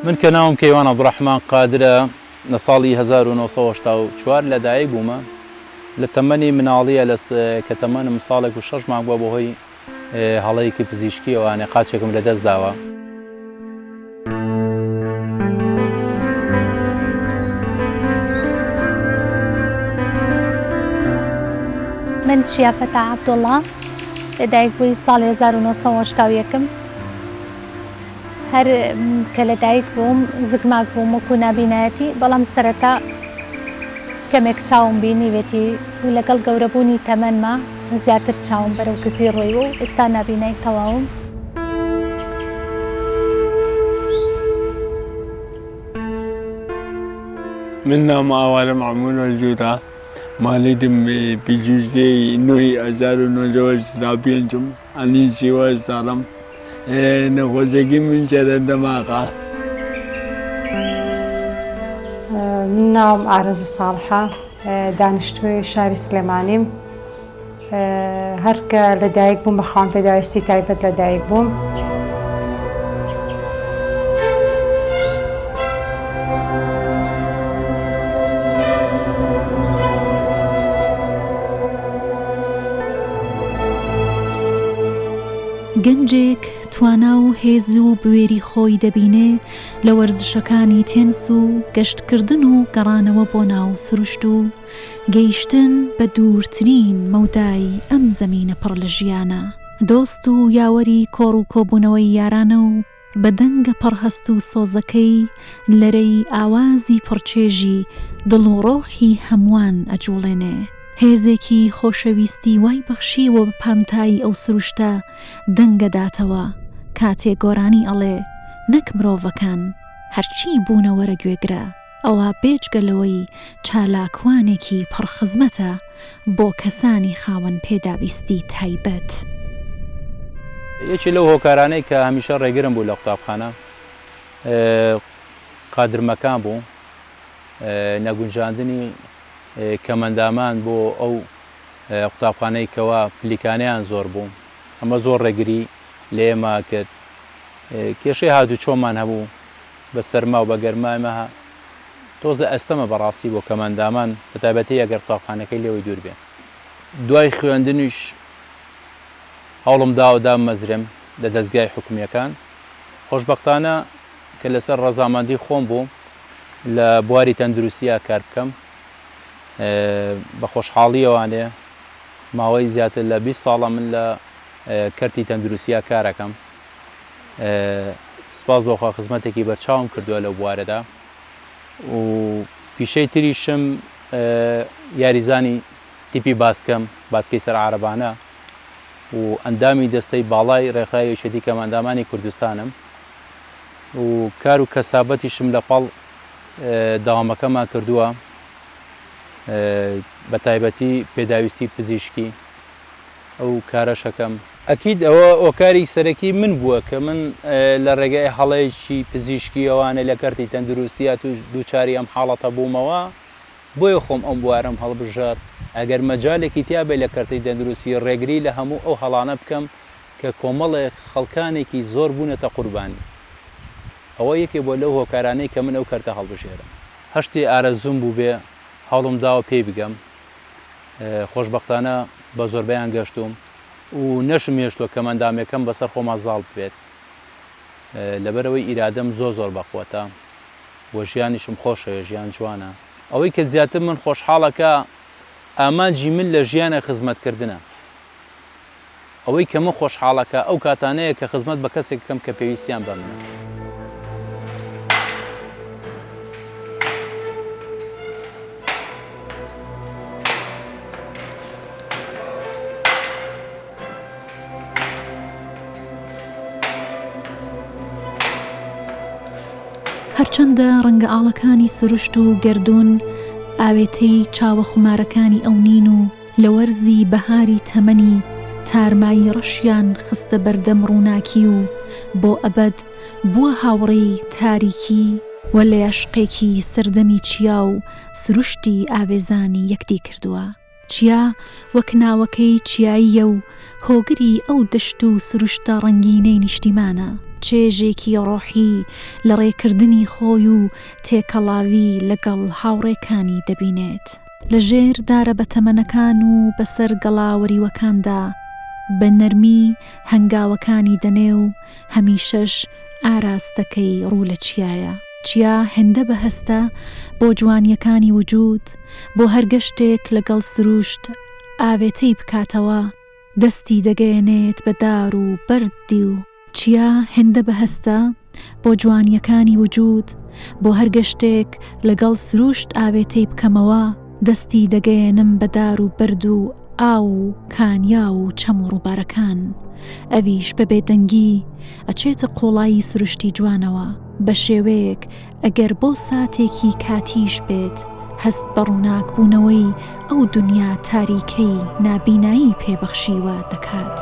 من کە ناوم کەیوان عەبدوڕەحمان قادرە لە ساڵی 1984 لەدایک بوومە لە تەمەنی مناڵیە لە کە تەمەنم ساڵێک و شەش مانگ بووە بەهۆی هەڵەیەکی پزیشکیەوە ئەنێ قاچێکم لەدەست داوە. من چیا فەتاح عەبدوڵڵا لەدایکبووی ساڵی 1981 م. هەر کە لەدایک بووم زگماک بووم وەکو نابینایەتی، بەڵام سەرەتا کەمێک چاوم بینیوێتی و لەگەڵ گەورەبوونی تەمەنما زیاتر چاوم بەرەو کزی ڕۆیوە و ئێستا نابینای تەواوم. من ناوم ئاوارە مەعموور مەجدورە، مالیدم بیست و نۆی 1985 م، ئەنی سیوە ساڵم، نەخۆشیەکەی من شەرە دەماغە. من ناوم ئارەزوو ساڵحە، دانیشتووی شاری سلێمانیم. هەر کە لەدایک بووم بە خاوەن پێداویستی تایبەت لەدایک بووم. گەنجێک توانا و هێز و بوێری خۆی دەبینێ لە وەرزشەکانی تێنس و گەشتکردن و گەڕانەوە بۆ ناو سروشت و گەیشتن بە دوورترین مەودای ئەم زەمینە پڕ لە ژیانە. دۆست و یاوەری کۆڕ و کۆبوونەوەی یارانە و بە دەنگە پڕ هەست و سۆزەکەی لەرەی ئاوازی پڕ چێژی دڵ و ڕۆحی هەمووان ئەجوڵێنێ. هێزێکی خۆشەویستی وای بەخشیوە بە پانتایی ئەو سروشتە دەنگەداتەوە کاتێ گۆرانی ئەڵێ نەک مرۆڤەکان هەرچی بوونەوەرە گوێگرە. ئەوە بێجگە لەوەی چالاکوانێکی پڕ خزمەتە بۆ کەسانی خاوەن پێداویستی تایبەت. یەکێ لەو هۆکارانەی کە هەمیشە ڕێگرم بوو لە قوتابخانە قادرمەکان بوو، نەگونجاندنی کەمئەندامان بۆ ئەو قوتابخانەی کەوا پلیکانەیان زۆر بوو، ئەمە زۆر ڕێگری لە ئێمە کرد. کێشەی هاتوچۆمان هەبوو، بە سەرما و بە گەرما ئێمە تۆزێ ئەستەمە بەڕاستی بۆ کەمئەندامان بەتایبەتی ئەگەر قوتابخانەکەی لێوەی دوور بێ. دوای خوێندنیش هەوڵم داوە دابمەزرێم لە دەزگای حکومییەکان، خۆشبەختانە کە لەسەر ڕەزامەندی خۆم بوو لە بواری تەندروستیا کار بکەم، بە خۆشحاڵییەوانێ ماوەی زیاتر لە 20 ساڵە من لە کەرتی تەندروستیا کارەکەم. سپاس بۆ خوا خزمەتێکی بەرچاوم کردووە لەو بوارەدا و پیشەی تریشم یاریزانی تیپی باسکەم باسکەی سەر عارەبانە و ئەندامی دەستەی باڵای ڕێکخراوی یەکێتی کەمئەندامانی کوردستانم و کار و کەسابەتیشم لە پاڵ دەوامەکەمان کردووە بە تایبەتی پێداویستی پزیشکی ئەو کارەشەکەم. ئەکید ئەوە هۆکاری سەرەکی من بووە کە من لە ڕێگای هەڵەیەکی پزیشکییەوانە لە کەرتی تەندروستییا تووش دووچاری ئەم حاڵەتە بوومەوە، بۆیە خۆم ئەم بوارەم هەڵبژارد، ئەگەر مەجالێکی تیا بێ لە کەرتی تەندروستی ڕێگری لە هەموو ئەو هەڵانە بکەم کە کۆمەڵێک خەڵکانێکی زۆر بوونەتە قوربانی. ئەوە یەکێ بووە لەو هۆکارانەی کە من ئەو کەرتە هەڵبژێرم. هەر شتێ ئارەزووم بووبێ هەوڵم داوە پێی بگەم، خۆشبەختانە بە زۆربەیان گەشتووم و نەشم هێشتووە کەمئەندامێکەم بەسەر خۆما زاڵ ببێت لەبەرئەوەی ئیرادەم زۆر زۆر بەقوەتە و ژیانیشم خۆشەوێ ژیان جوانە. ئەوەی کە زیاتر من خۆشحاڵەکا ئامانجی من لە ژیانە خزمەتکردنە. ئەوەی کە من خۆشحاڵەکا ئەو کاتانەیە کە خزمەت بە کەسێک بکەم کە پێویستیان بە منە. هەرچەندە ڕەنگە ئاڵەکانی سروشت و گەردوون ئاوێتەی چاوە خومارەکانی ئەو نین و لە وەرزی بەهاری تەمەنی تارمایی ڕەشیان خستە بەردەم ڕووناکی و بۆ ئەبەد بووە هاوڕێی تاریکی و لە یاشقێکی سەردەمی چیا و سروشتی ئاوێزانی یەکدی کردووە. چیا وەک ناوەکەی چیاییە و هۆگری ئەو دەشت و سروشتە ڕەنگینەی نیشتیمانە. چێژێکی ڕۆحی لە ڕێکردنی خۆی و تێکەڵاوی لەگەڵ هاوڕێکانی دەبینێت. لە ژێر دارە بەتەمەنەکان و بەسەر گەڵا وەریوەکاندا بە نەرمی هەنگاوەکانی دەنێ و هەمیشەش ئاراستەکەی ڕوو لە چیایە. چیا هێندە بەهەستە بۆ جوانییەکانی وجوود، بۆ هەر گەشتێک لەگەڵ سروشت ئاوێتەی بکاتەوە، دەستی دەگەیەنێت بە دار و بەردی و. چیا هێندە بەهەستە بۆ جوانییەکانی وجوود، بۆ هەر گەشتێک لەگەڵ سروشت ئاوێتەی بکەمەوە، دەستی دەگەیەنم بە دار و بەرد و ئاو و کانیاو و چەم و ڕووبارەکان، ئەویش بە بێدەنگی ئەچێتە قووڵایی سروشتی جوانەوە، بە شێوەیەک ئەگەر بۆ ساتێکی کاتیش بێت هەست بە ڕووناک بوونەوەی ئەو دونیا تاریکەی نابینایی پێ بەخشیوە دەکات.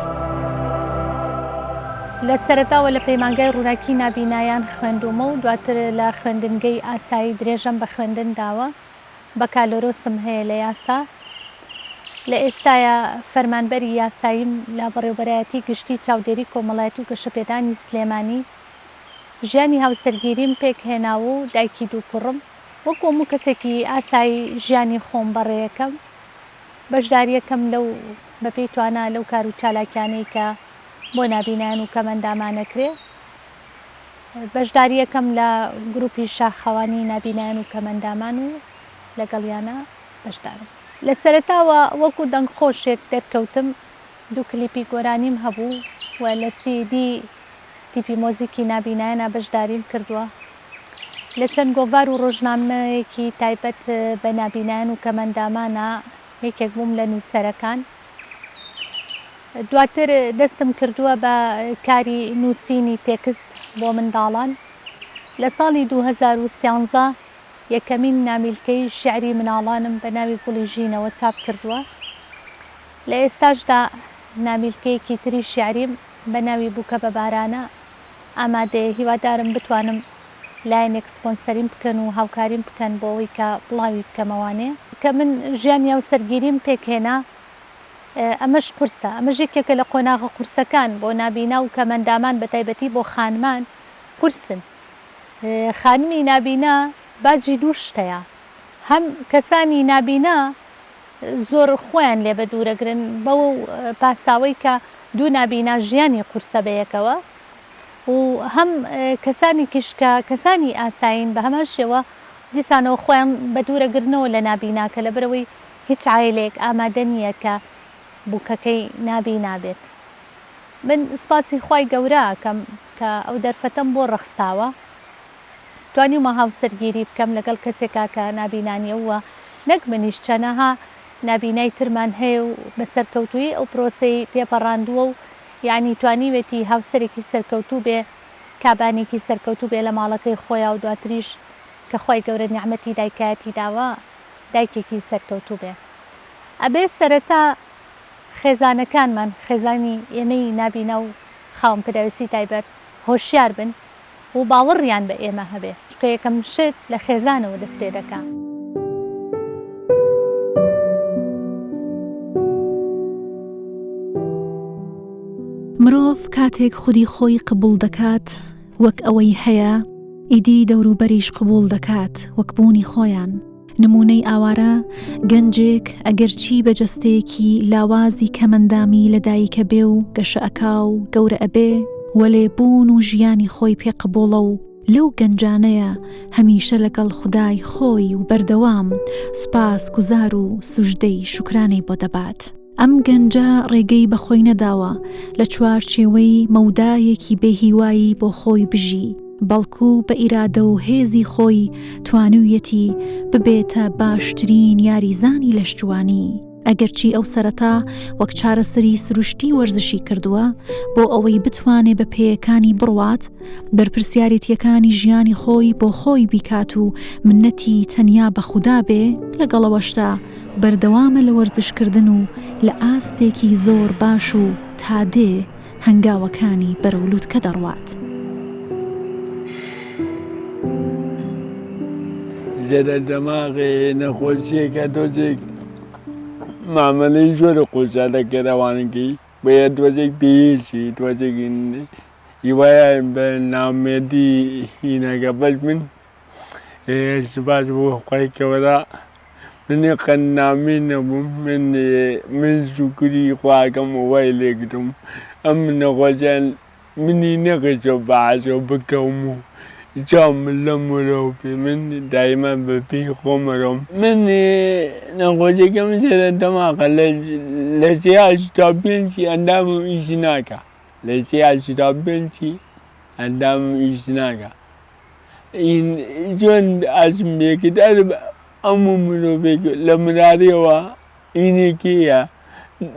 لە سەرەتاوە لە پەیمانگای ڕووناکی نابینایان خوێندوومە و دواتر لە خوێندنگەی ئاسایی درێژەم بە خوێندن داوە. بەکالۆرۆسم هەیە لە یاسا. لە ئێستایا فەرمانبەری یاساییم لە بەڕێوبەرایەتی گشتی چاودێری کۆمەڵایەتی و گەشەپێدانی سلێمانی. ژیانی هاوسەرگیریم پێک هێناوە و دایکی دوو کوڕم. وەکو هەموو کەسێکی ئاسایی ژیانی خۆم بەڕێیەکەم. بەشدارییەکەم لەو بەپێی توانا لەو کار و چالاکیانەی کە بۆ نابینایان و کەمئەندامان ئەکرێ. بەشدارییەکەم لە گروپی شاخەوانی نابینایان و کەمئەندامان و لەگەڵیانا بەشدارم. لە سەرەتاوە وەکو دەنگخۆشێک دەرکەوتم، دوو کلیپی گۆرانیم هەبوو و لە سی دی تیپی مۆزیکی نابینایانا بەشداریم کردووە. لە چەند گۆڤار و ڕۆژنامەیەکی تایبەت بە نابینایان و کەمئەندامانا یەکێک بووم لە نووسەرەکان. دواتر دەستم کردووە بە کاری نووسینی تێکست بۆ منداڵان. لە ساڵی 2013 یەکەمین نامیلکەی شیعری مناڵانم بە ناوی گوڵی ژینەوە چاپ کردووە. لە ئێستاشدا نامیلکەیەکی تری شیعریم بە ناوی بووکە بە بارانە ئامادەیە، هیوادارم بتوانم لایەنێک سپۆنسەریم بکەن و هاوکاریم بکەن بۆ ئەوەی کە بڵاوی بکەمەوانێ. کە من ژیانی هاوسەرگیریم پێکهێنا ئەمەش قورسە، ئەمەش یەکێکە لە قۆناغە قورسەکان بۆ نابینا و کەمئەندامان بەتایبەتی بۆ خانمان قورسن. خانمی نابینا باجی دوو شتەیە، هەم کەسانی نابینا زۆر خۆیان لێ بەدوورەگرن بەو پاساوەی کە دوو نابینا ژیانی قورسە بەیەکەوە و هەم کەسانێکیش کە کەسانی ئاسایین بە هەمان شێوە دیسانەوە خۆیان بەدوورەگرنەوە لە نابیناکە لەبەرئەوەی هیچ عایلەیەک ئامادە نییە کە بووکەکەی نابینا بێت. من سپاسی خوای گەورە ئەکەم کە ئەو دەرفەتەم بۆ ڕەخساوە توانیومە هاوسەرگیری بکەم لەگەڵ کەسێکا کە نابینا نییە و نەک منیش چەنەها نابینای ترمان هەیە و بە سەرکەوتوویی ئەو پرۆسەی تێپەڕاندووە و یەعنی توانیوێتی هاوسەرێکی سەرکەوتوو بێ کابانێکی سەرکەوتوو بێ لە ماڵەکەی خۆیا و دواتریش کە خوای گەورە نیعمەتی دایکایەتی داوە دایکێکی سەرکەوتوو بێ ئەبێ سەرەتا خێزانەکانمان خێزانی ئێمەی نابینا و خاوەن پێداویستی تایبەت هۆشیار بن و باوەڕیان بە ئێمە هەبێ چونکە یەکەم شت لە خێزانەوە دەست پێ دەکا. مرۆڤ کاتێک خودی خۆی قبوڵ دەکات وەک ئەوەی هەیە، ئیدی دەوروبەریش قبوڵ دەکات وەک بوونی خۆیان. نموونەی ئاوارە، گەنجێک ئەگەرچی بە جەستەیەکی لاوازی کەمەندامی لە دایکەبێ و گەشە ئەکا و گەورە ئەبێ، وەلێ بوون و ژیانی خۆی پێ قبوڵە و لەو گەنجانەیە هەمیشە لەگەڵ خودای خۆی و بەردەوام سوپاس گوزار و سوژدەی شوکرانەی بۆ دەبات. ئەم گەنجە ڕێگەی بە خۆی نەداوە لە چوارچێوەی مەودایەکی بێ هیوایی بۆ خۆی بژی، بەڵکو بە ئیرادە و هێزی خۆی توانیویەتی ببێتە باشترین یاریزانی لەشجوانی، ئەگەرچی ئەو سەرەتا وەک چارەسەری سروشتی وەرزشی کردووە بۆ ئەوەی بتوانێ بە پێیەکانی بڕوات، بەرپرسیارێتییەکانی ژیانی خۆی بۆ خۆی بیکات و منەتی تەنیا بە خودا بێ، لەگەڵ ئەوەشدا بەردەوامە لە وەرزشکردن و لە ئاستێکی زۆر باش و تا دێ هەنگاوەکانی بەرەو لوتکە دەڕوات. زێرە دەماغێ نەخۆشیەکە تۆزێک مامەلەی زۆر قورسە لەگەر ئەوانەکەی بۆیە تۆزێک بێهێزی تۆزێک. هیوایە بە ناومێدی هینەکە بەس من سوپاس بۆ خوای گەورە من قەت ناومێد نەبووم من من شوکری خواکەم وای لێکردم ئەم نەخۆشیە منی نەخستوە بەعسەوە بکەوم و چاوم لە مرۆڤ بێ من دایما بە پێی خۆم ئەرۆم. من نەخۆشیەکەم زێرە دەماغە لە سێ 85 ئەندامم ئیش ناکا لە سێ 85 ئەندامم ئیش ناکا ئین چۆن ئاسم بێکرد ئەر ئەموو مرۆڤێک لە مناریەوە ئینێکیە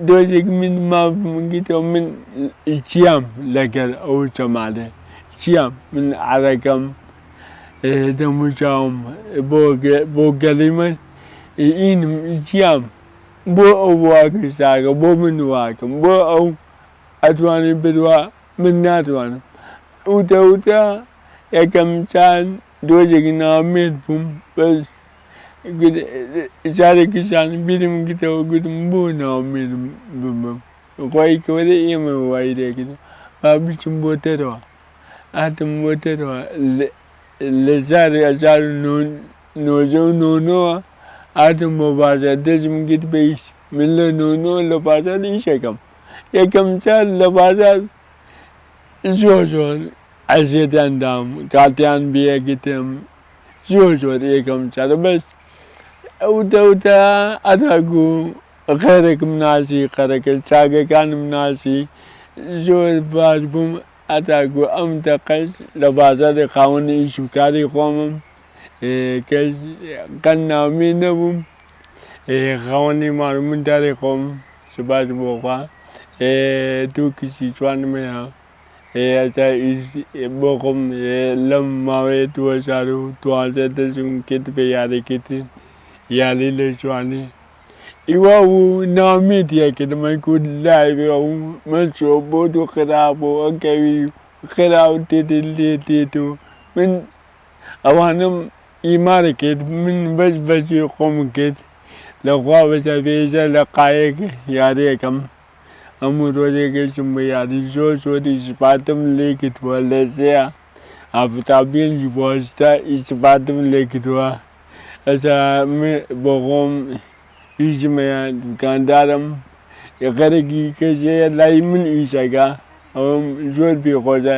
دۆزێک من مافم گیتەوە من چیام لەگەر ئەو جەمالێ چیام من عەرەکەم دەموچاوم بۆ بۆ گەلی من ئینم چیام بۆ ئەو واکە ساکە بۆ من واکەم بۆ ئەو ئەتوانی بروا من ناتوانم وتە وتە یەکەم جار دۆزێک ناومێد بووم بەس جارێکیشان بیرم گرتەوە گوتم بۆ ناومێد ببم خوای گەورە ئێمە وای لێکرد با بچم بۆ دەرەوە هاتم بۆ دەرەوە لە ساڵی 1999 هاتم بۆ بازاڕ دەستم گرت بە ئیش من لە نۆ نۆ لە بازاڕ ئیشەکەم یەکەم جار لە بازاڕ زۆر زۆر ئەزیەتیان دام کاتیان بێگتم زۆر زۆر یەکەم جار بەس وتە وتە ئەتاکو خێرێکم ناسی خەرەکە چاکەکانم ناسی زۆر باش بووم ئەتاکو ئەم دەقەش لە بازاڕی خاوەنی ئیش و کاری خۆمم کەس قەت ناومێد نەبووم خاوەنی ماڵ و منداڵی خۆم سوپاس بۆ خوا دوو کچی جوانم هەیە هەتا ئیش بۆ خۆم لەم ماوەیە 2012 دەستم کرد بە یاریکردن یاری لە جوانی ئیوا و ناومێدیا کردم من کورد لای و من چۆ بۆ تو خراپ و ئەکەوی خراپ تێت لێ تێت و من ئەوانم ئیمار کرد من بەس بەسی خۆم کرد لە خوا بەسە بێژە لە قایەک یاریەکەم هەموو ڕۆژێک گەشتم بە یاری زۆر زۆر ئیسفادەم لێ کردووە لە سێ 75 بۆ 80 ئیسفادەم لێ کردووە ئێستا من بۆ خۆم ئیشم هەیە دوکاندارم خەرێکی کەس هەیە لای من ئیشەکە ئەوم زۆر پێ خۆشە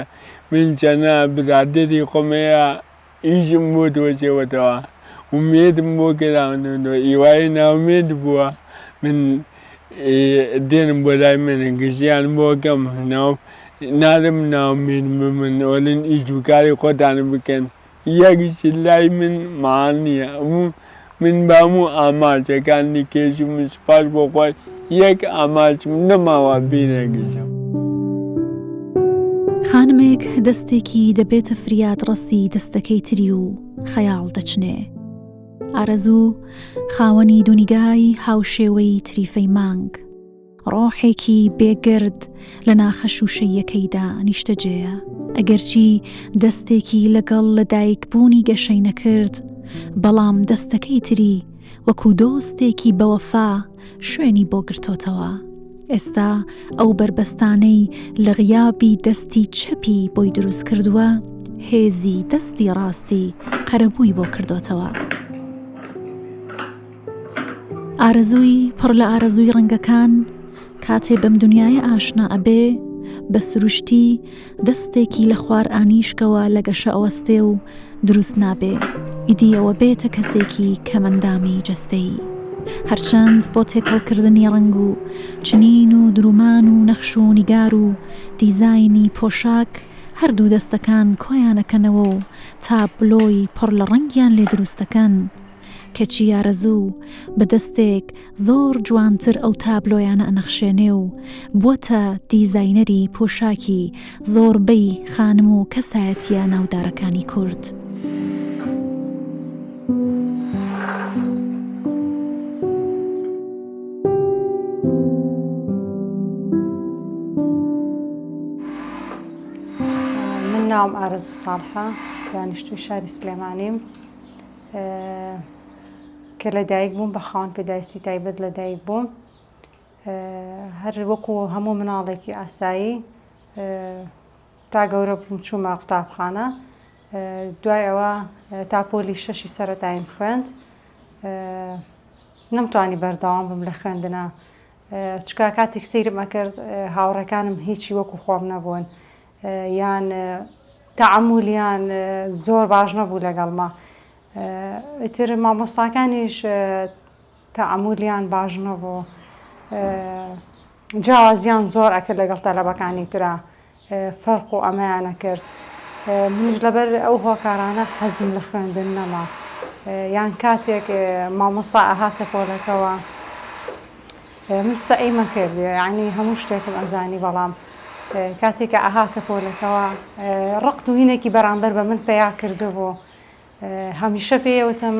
من چەنە برادەری خۆم هەیە ئیشم بۆ دۆزیەوەتەوە ئومێدم بۆ گەراندەوە ئیوای ناومێد بووە من دێنم بۆ لای من گژیان بۆ کەم ناو نارم ناومێد بمن وەلن ئیش و کاری خۆتان بکەن یەکیش لای من مەحاڵ نییە ئەموو من بە هەموو ئاماجەکانی کێشم سوپاس بۆ خوای یەک ئاماجم نەماوە بینەگیشم. خانمێک دەستێکی دەبێتە فریادڕەسی دەستەکەی تری و خەیاڵ دەچنێ. ئارەزوو خاوەنی دوونیگای هاوشێوەی تریفەی مانگ. ڕۆحێکی بێگەرد لە ناخە شووشەییەکەیدا نیشتەجێیە. ئەگەرچی دەستێکی لەگەڵ لەدایکبوونی گەشەی نەکرد، بەڵام دەستەکەی تری وەکوو دۆستێکی بەوەفا شوێنی بۆ گرتۆتەوە. ئێستا ئەو بەربەستانەی لە غیابی دەستی چەپی بۆی دروست کردووە، هێزی دەستی ڕاستی قەرەبووی بۆ کردۆتەوە. ئارەزووی پڕ لە ئارەزووی ڕەنگەکان کاتێ بەم دنیایە ئاشنا ئەبێ بە سروشتی دەستێکی لە خوار ئانیشکەوە لە گەشە ئەوەستێ و دروست نابێ ئیدی ئەوە بێتە کەسێکی کەمەندامی جەستەیی هەرچەند بۆ تێکەڵکردنی ڕەنگ و چنین و درومان و نەخش و نیگار و دیزاینی پۆشاک هەردوو دەستەکان کۆیانەکەنەوە و تابلۆی پڕ لە ڕەنگیان لێ دروستەکەن کەچی ئارەزوو بە دەستێک زۆر جوانتر ئەو تابلۆیانە ئەنەخشێنێ و بووەتە دیزاینەری پۆشاکی زۆربەی خانم و کەسایەتییە ناودارەکانی کورد. من ناوم ئارەزوو ساڵحە، دانیشتووی شاری سلێمانیم. کە لەدایک بووم بە خاوەن پێداویستی تایبەت لەدایک بووم هەر وەکو هەموو مناڵێکی ئاسایی. تا گەورە بووم چوومە قوتابخانە دوای ئەوە تا پۆلی شەشی سەرەتاییم خوێند نەمتوانی بەردەوام بم لە خوێندنا چکا کاتێک سەیرم ئەکرد هاوڕێکانم هیچی وەکو خۆم نەبوون یان تەعەمولیان زۆر باش نەبوو لەگەڵما ئیتر مامۆستاکانیش تەعەمولیان باش نەبوو جیاوازیان زۆر ئەکرد لەگەڵ تەلەبەکانی ترا فەرق و ئەمەیان ئەکرد منیش لەبەر ئەو هۆکارانە حەزم لە خوێندن نەما یان کاتێک مامۆستا ئەهاتە پۆلەکەوە من سەعیمە کرد یعنی هەموو شتێکم ئەزانی بەڵام کاتێک کە ئەهاتە پۆلەکەوە ڕقت و هینێکی بەرامبەر بە من پەیا کردبوو هەمیشە پێیەوتم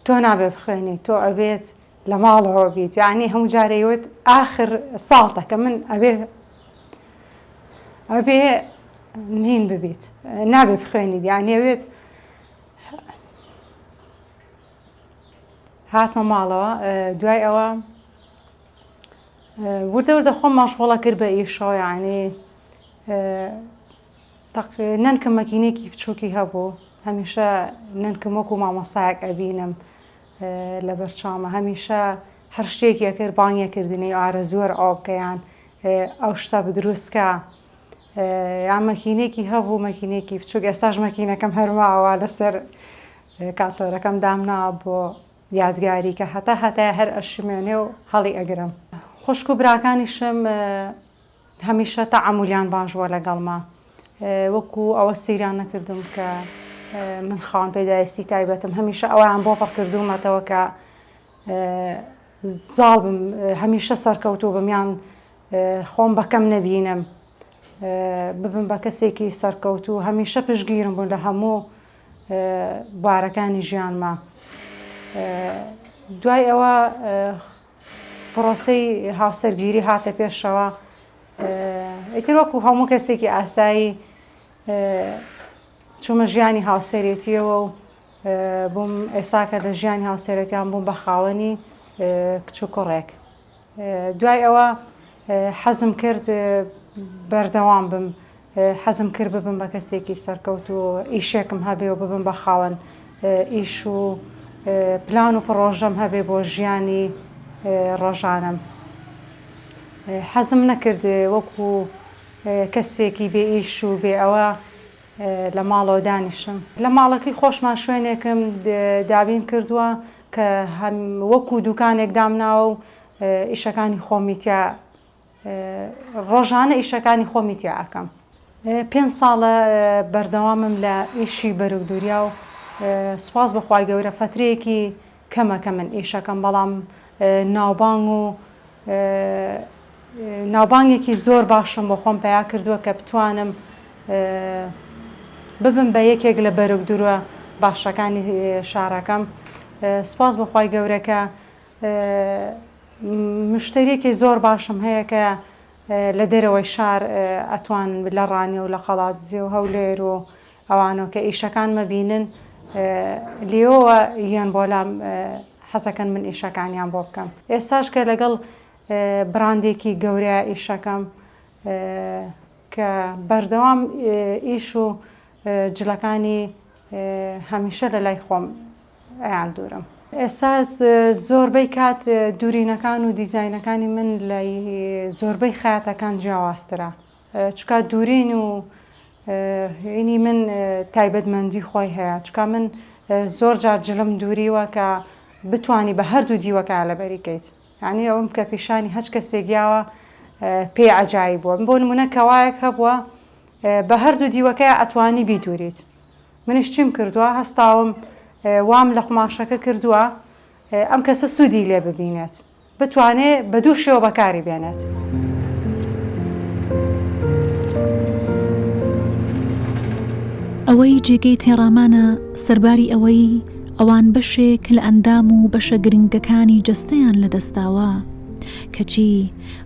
تۆ نابێ بخوێنی تۆ ئەبێت لە ماڵەوە بیت یعنی هەموو جارێ وت ئاخر ساڵتە کە من ئەبێ ئەبێ نین ببیت نابێ بخوێنیت یعنی ئەوێت هاتمە ماڵەوە دوای ئەوە وردە وردە خۆم مەشغوڵە کرد بە ئیشەوە یعنی نەنکم مەکینێکی بچووکی هەبوو هەمیشە نەنکم وەکو مامۆسایەک ئەبینم لەبەر چاومە هەمیشە هەر شتێکی ئەکرد بانگی ئەکردنی ئارەزووەر ئەوە بکە یان ئەو شتە بدروستکە یان مەکینێکی هەبوو مەکینێکی بچووک ئێستاش مەکینەکەم هەرماوە لەسەر کانتۆرەکەم دامناوە بۆ یادگاری کە هەتا هەتای هەر ئەشمێنێ و هەڵی ئەگرم خوشک و براکانیشم هەمیشە تەعامولیان باش بووە لەگەڵما وەکو ئەوە سەیریان نەکردوم کە من خاوەن پێداویستی تایبەتم هەمیشە ئەویان بۆ پڕکردومەتەوە کە زاڵ بم هەمیشە سەرکەوتوو بم یان خۆم بەکەم نەبینم ببم بە کەسێکی سەرکەوتوو هەمیشە پشگیرم بوون لە هەموو بارەکانی ژیانما دوای ئەوە پرۆسەی هاوسەرگیری هاتە پێشەوە ئیتر وەکو هەموو کەسێکی ئاسایی چوومە ژیانی هاوسەرێتیەوە و بووم ئێساکە لە ژیانی هاوسەرێتیان بووم بە خاوەنی کچ و کوڕێک دوای ئەوە حەزم کرد بەردەوام بم حەزم کرد ببم بە کەسێکی سەرکەوتوو، ئیشێکم هەبێ و ببم بە خاوەن ئیش و پلان و پڕۆژەم هەبێ بۆ ژیانی ڕۆژانەم. حەزم نەکرد وەکو کەسێکی بێ ئیش و بێ ئەوە لە ماڵەوە دانیشم. لە ماڵەکەی خۆشمان شوێنێکم دابین کردووە کە وەکو دوکانێک دامناوە و ئیشەکانی خۆمی تیا ڕۆژانە ئیشەکانی خۆمی تیا ئەکەم. پێنج ساڵە بەردەوامم لە ئیشی بەرگ دوریا و سوپاس بۆ خوای گەورە فەترەیەکی کەمە کە من ئیشەکەم بەڵام ناوبانگ و ناوبانگێکی زۆر باشم بۆ خۆم پەیا کردووە کە بتوانم ببم بە یەکێک لە بەرگ دروە باشەکانی شارەکەم سوپاس بۆ خوای گەورە کە مشتەریەکی زۆر باشم هەیە کە لە دەرەوەی شار ئەتوانن لە ڕانیە و لە قەڵادزێ و هەولێر و ئەوانەوە کە ئیشەکانمە بینن لێەوە یەن بۆ لام حەزەکەن من ئیشەکانیان بۆ بکەم ئێستاش کە لەگەڵ براندێکی گەورەیە ئیشەکەم کە بەردەوام ئیش و جلەکانی هەمیشە لە لای خۆم ئەیان دوورم. ئێستا زۆربەی کات دوورینەکان و دیزاینەکانی من لە زۆربەی خەیاتەکان جیاوازترە چکا دوورین و هینی من تایبەتمەندی خۆی هەیە چکا من زۆر جار جلم دووریوە کە بتانی بە هەردوو دیوەکە لەبەری کەیت یعنی ئەوم کە پیشانی هەچ کەسێک یاوە پێی عجایی بووە بۆ نمونە کەوایەک هەبووە بە هەردوو دیوەکەی ئەتوانی بیدوریت منیش چیم کردووە هەستاوم وام لە قوماشەکە کردووە ئەم کەسە سوودی لێ ببینێت بتوانێ بە دوو شێوە بەکاری بێنێت. ئەوەی جێگەی تێڕامانە سەرباری ئەوەی ئەوان بەشێک لە ئەندام و بەشە گرنگەکانی جەستەیان لەدەستداوە کەچی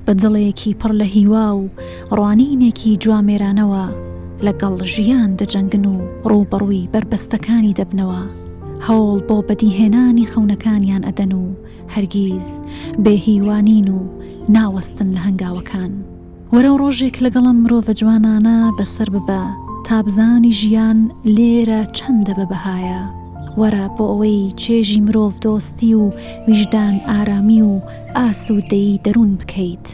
بە دڵێکی پڕ لە هیوا و ڕوانینێکی جوامێرانەوە لەگەڵ ژیان دەجەنگن و ڕووبەڕووی بەربەستەکانی دەبنەوە، هەوڵ بۆ بەدیهێنانی خەونەکانیان ئەدەن و هەرگیز بێ هیوا نین و ناوەستن لە هەنگاوەکان. وەرە و ڕۆژێک لەگەڵ ئەم مرۆڤە جوانانە بەسەر ببە تا بزانی ژیان لێرە چەندە بە بەهایە. وەرە بۆ ئەوەی چێژی مرۆڤدۆستی و ویژدان ئارامی و ئاسوودەیی دەروون بکەیت.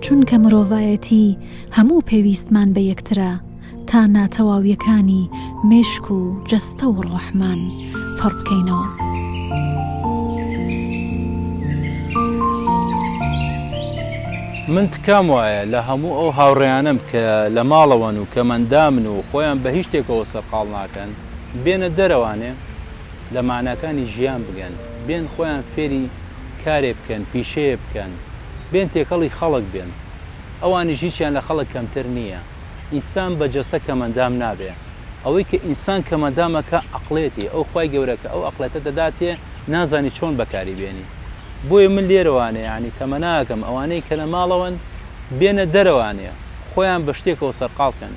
چونکە مرۆڤایەتی هەموو پێویستمان بە یەکترە تا ناتەواویەکانی مێشک و جەستە و ڕۆحمان پڕ بکەینەوە. من تکام وایە لە هەموو ئەو هاوڕێیانەم کە لە ماڵەوەن و کەمئەندامن و خۆیان بە هیچ شتێکەوە سەرقاڵ ناکەن، بێنە دەرەوانێ لە ماناکانی ژیان بگەن، بێن خۆیان فێری کارێ بکەن، پیشەیە بکەن، بێن تێکەڵی خەڵک بێن. ئەوانیش هیچیان لە خەڵک کەمتر نییە. ئینسان بە جەستە کەمئەندام نابێ. ئەوەی کە ئینسان کەمئەندام ئەکا ئەقڵێتی، ئەو خوای گەورە کە ئەو ئەقڵێتە دەداتێ نازانی چۆن بەکاری بێنی. بۆیە من لێرەوانێ یانی تەمەنا ئەکەم ئەوانەی کە لە ماڵەوەن بێنە دەرەوانێ خۆیان بە شتێکەوە سەرقاڵ کەن.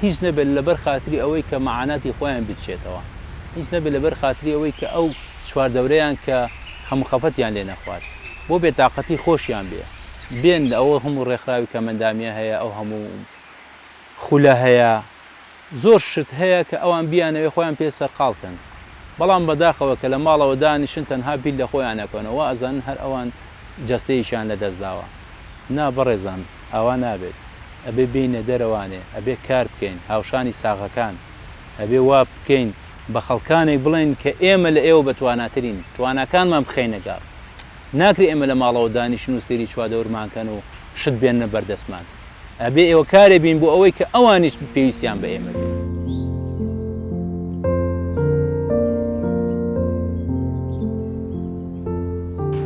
هیچ نەبێت لەبەر خاتری ئەوەی کە مەعاناتی خۆیان بیرچێتەوە. هیچ نەبێت لەبەر خاتری ئەوەی کە ئەو چواردەورەیان کە خەم و خەفەتیان لێ نەخوات. بۆ بێتاقەتی خۆشیان بێ. بێن ئەوە هەموو ڕێکخراوی کەمئەندامیە هەیە ئەو هەموو خولە هەیە زۆر شت هەیە کە ئەوان بیانەوێ خۆیان پێ سەرقاڵ کەن بەڵام بەداخەوە کە لە ماڵەوە دانیشن تەنها بیر لە خۆیان ئەکەنەوە وا ئەزانن هەر ئەوان جەستەیەکیان لە دەست داوە نا بەڕێزان ئاوا نابێت ئەبێ بێینە دەرەوانێ ئەبێ کار بکەین هاوشانی ساغەکان ئەبێ وا بکەین بە خەڵکانێک بڵێین کە ئێمە لە ئێوە بەتواناترین تواناکانمان بخەینە گەڕ ناکرێ ئێمە لە ماڵەوە دانیشن و سەیری چوادەورمان کەن و شت بێننە بەردەستمان. ئەبێ ئێوە کارێ بین بۆ ئەوەی کە ئەوانیش پێویستیان بە ئێمە بێ.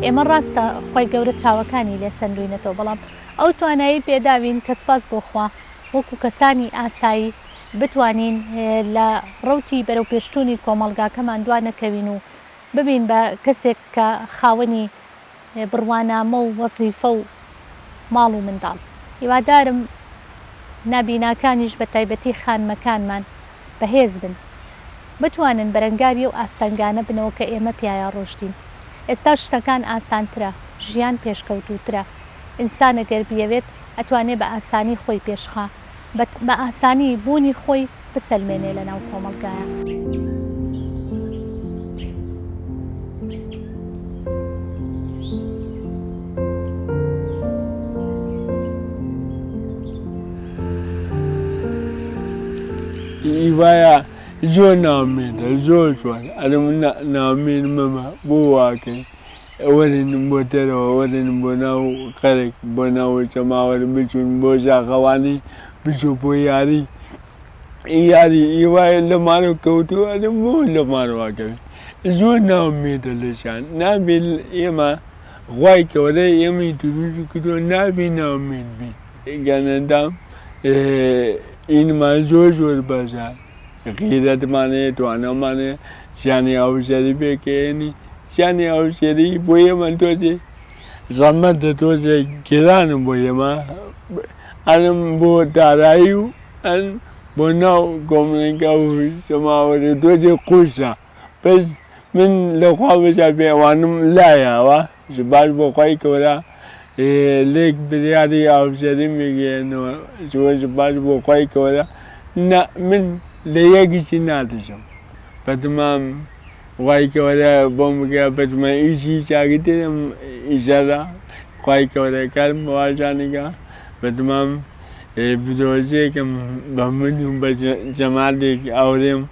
ئێمە ڕاستە خوای گەورە چاوەکانی لێ سەندوینەتەوە بەڵام ئەو توانایەی پێداوین کە سپاس بۆ خوا وەکو کەسانی ئاسایی بتوانین لە ڕەوتی بەرەوپێشچوونی کۆمەڵگاکەمان دوا نەکەوین و ببین بە کەسێک کە خاوەنی بڕوانامە و وەزیفە و ماڵ و منداڵ. هیوادارم نابیناکانیش بە تایبەتی خانمەکانمان بەهێز بن بتوانن بەرەنگاری ئەو ئاستەنگانە بنەوە کە ئێمە پیایا ڕۆشتین. ئێستا شتەکان ئاسانترە، ژیان پێشکەوتووترە، ئینسان ئەگەر بیەوێت ئەتوانێ بە ئاسانی خۆی پێشخا. بە ئاسانی بوونی خۆی بسەلمێنێ لە ناو کۆمەڵگایا. هیوایە زۆر ناومێدە زۆر جوان ئەرم ناومێن مەمە بۆ واکەی وەرن بۆ دەرەوە وەرن بۆ ناو خەرک بۆ ناو جەماوەر بچوون بۆ ژاخەوانی بچۆ بۆ یاری یاری ئیوای لە ماڵەوە کەوتووە ئەرێ بۆ لە ماڵەوە کەوی زۆر ناومێدە لەشان نابێ ئێمە خوای گەورە ئێمەی دروست کردووە نابێ ناومێد بین گەنەندام ئینمان زۆر زۆر بەرزە غیرەتمان هەیە توانامان هەیە ژیانی هاوسەری پێکەیەنی ژیانی هاوسەری بۆ ئێمە تۆزێ زەحمەتە تۆزێ گرانە بۆ ئێمە ئەنم بۆ دارایی و ئەن بۆ ناو کۆمەڵگا و جەماوەرە تۆزێ قورسە بەس من لە خوا بەزا بێ ئەوانم لایەوە باش بۆ خوای گەورە لێک بریاری هاوسەریم بگەیەنەوە زۆر باش بۆ خوای گەورە نا من لە یەکیشی ناترسم بەتمام خوای گەورە بۆم بکە بەتمام ئیشی چاکترم ئیشەڵا خوای گەورە کارم بە وازانیکە بەتمام بدۆزێکم بە من و بە جەمالێک ئاورێم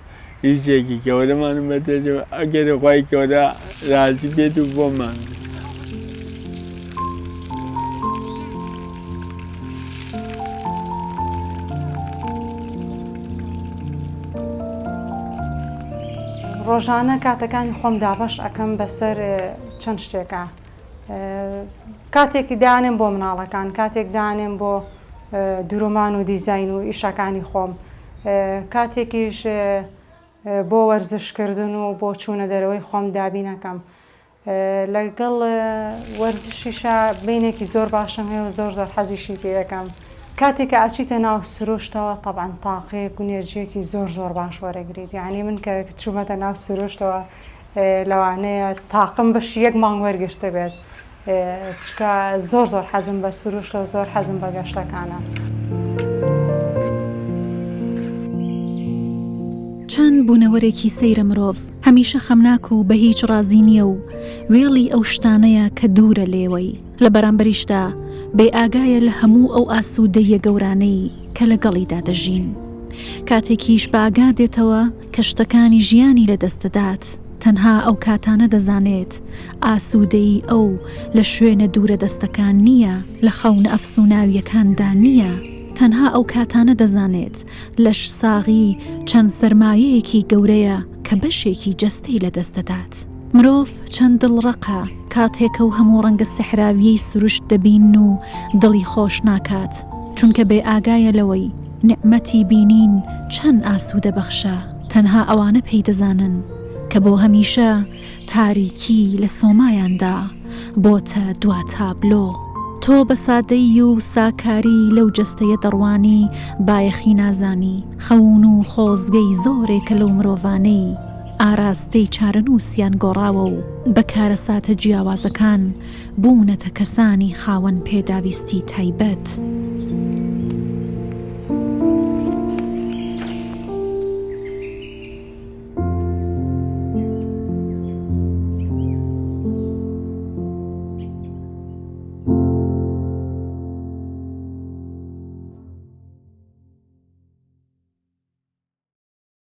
هیچێکی گەورەمان بەدەێت ئەگەر خوای گەورە رازی بێت و بۆمان بێت. ڕۆژانە کاتەکانی خۆم دابەش ئەکەم بەسەر چەند شتێکا کاتێکی دانێم بۆ مناڵەکان کاتێک دانێم بۆ درومان و دیزین و ئیشەکانی خۆم کاتێکیش بۆ وەرزشکردن و بۆ چوونە دەرەوەی خۆم دابینەکەم لەگەڵ وەرزشیشا بەینێکی زۆر باشم هەیە و زۆر زۆر حەزیشی پێ ئەکەم. کاتێک کە ئەچیتە ناو سروشتەوە تەبعەن تاقەیەک و نێرجیەکی زۆر زۆر باش وەرەگریت یانی من کە چوومەتە ناو سروشتەوە لەوانەیە تاقم بەشی یەک مانگ وەرگرتبێت. چکە زۆر زۆر حەزم بە سروشتە و زۆر حەزم بە گەشتەکانە. چەند بوونەوەرێکی سەیرە مرۆڤ، هەمیشە خەمناک و بە هیچ ڕازی نییە و وێڵی ئەو شتانەیە کە دوورە لێوەی، لە بەرامبەریشدا بێ ئاگایە لە هەموو ئەو ئاسوودەییە گەورانەی کە لەگەڵیدا دەژین. کاتێکیش بە ئاگا دێتەوە کە شتەکانی ژیانی لەدەست دەدات، تەنها ئەو کاتانە دەزانێت ئاسوودەیی ئەو لە شوێنە دوورە دەستەکان نییە، لە خەونە ئەفسووناوییەکاندا نییە، تەنها ئەو کاتانە دەزانێت لەش ساغی چەند سەرمایەیەکی گەورەیە کە بەشێکی جەستەی لەدەست دەدات. مرۆڤ چەند دڵ ڕەقە کاتێک ئەو هەموو ڕەنگە سیحراوییەی سروشت دەبین و دڵی خۆش ناکات، چونکە بێ ئاگایە لەوەی نیعمەتی بینین چەند ئاسوودە بەخشە، تەنها ئەوانە پێی دەزانن کە بۆ هەمیشە تاریکی لە سۆمایاندا بۆتە دوا تابلۆ. تۆ بە سادەیی و ساکاری لەو جەستەیە دەڕوانی بایەخی نازانی، خەون و خۆزگەی زۆرێکە لەو مرۆڤانەی ئاراستەی چارەنووسیان گۆڕاوە و بە کارەساتە جیاوازەکان بوونەتە کەسانی خاوەن پێداویستی تایبەت.